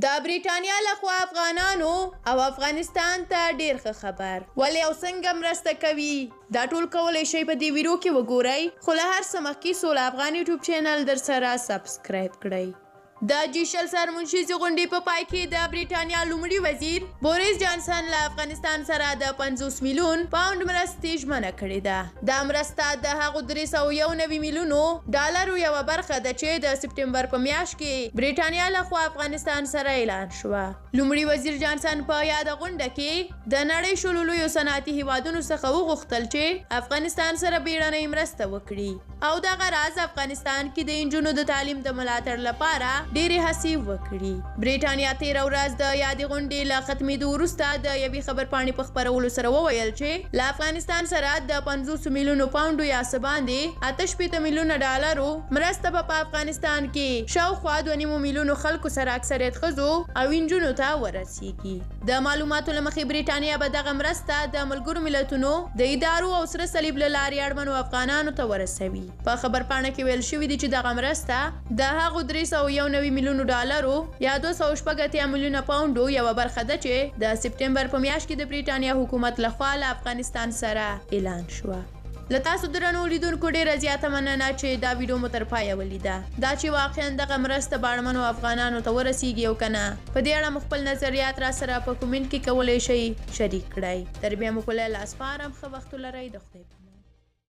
د بریټانیا لخوا افغانانو او افغانستان ته ډیر ښه خبر، ولې او څنګه مرسته کوي، دا ټول کولی شئ په دې ویډیو کې وګورئ، خو له هر څه مخکې سوله افغان یوټیوب چینل درسره سبسکرایب کړئ. د جي 20 سرمنشیزې غونډې په پای کې د بریټانیا لومړي وزیر بوریس جانسن له افغانستان سره د 50 میلیون پاونډ مرستې ژمنه کړې ده. دا مرسته د هغو 391 میلیونو ډالرو یوه برخه ده چې د سپټمبر په میاشت کې بریټانیا لخوا افغانستان سره اعلان شوه. لومړي وزیر جانسن په یاده غونډه کې د نړۍ 20 لویو صنعتي هیوادونو څخه وغوښتل چې افغانستان سره بیړنۍ مرسته وکړي او دغه راز افغانستان کې د انجونو د تعلیم د ملاتړ لپاره ډېرې هڅې وکړي. بریټانیا تېره ورځ د یادې غونډې له ختمېدو وروسته د یوې خبرپاڼې په خپرولو سره وویل چې له افغانستان سره د 50 میلیونو پاونډو یا څه باندې 68 میلیونه ډالرو مرسته به په افغانستان کې شاوخوا 2.5 میلیونو خلکو سره اکثریت ښځو او انجونو ته ورسیږي. د معلوماتو له مخې بریټانیا به دغه مرسته د ملګرو ملتونو د ادارو او سره صلیب له لارې اړمنو افغانانو ته ورسوي. په خبرپاڼه کې ویل شوي دي چې دغه مرسته د هغو 391 میلیونو ډالرو یا 286 میلیونه پاونډو یوه برخه ده چې د سپټمبر په میاشت کې د بریټانیا حکومت لخوا له افغانستان سره اعلان شوه. له تاسو درنو لیدونکو ډیره زیاته مننه چې دا ویډیو مو تر پایه ولیده. دا چې واقعا دغه مرسته به اړمنو افغانانو ته ورسیږي او که نه، په دې اړه مو خپل نظریات را سره په کومنټ کې کولی شئ شریک کړئ. تر بیا مو په لاس فارم ښه وخت ولرئ. د خدای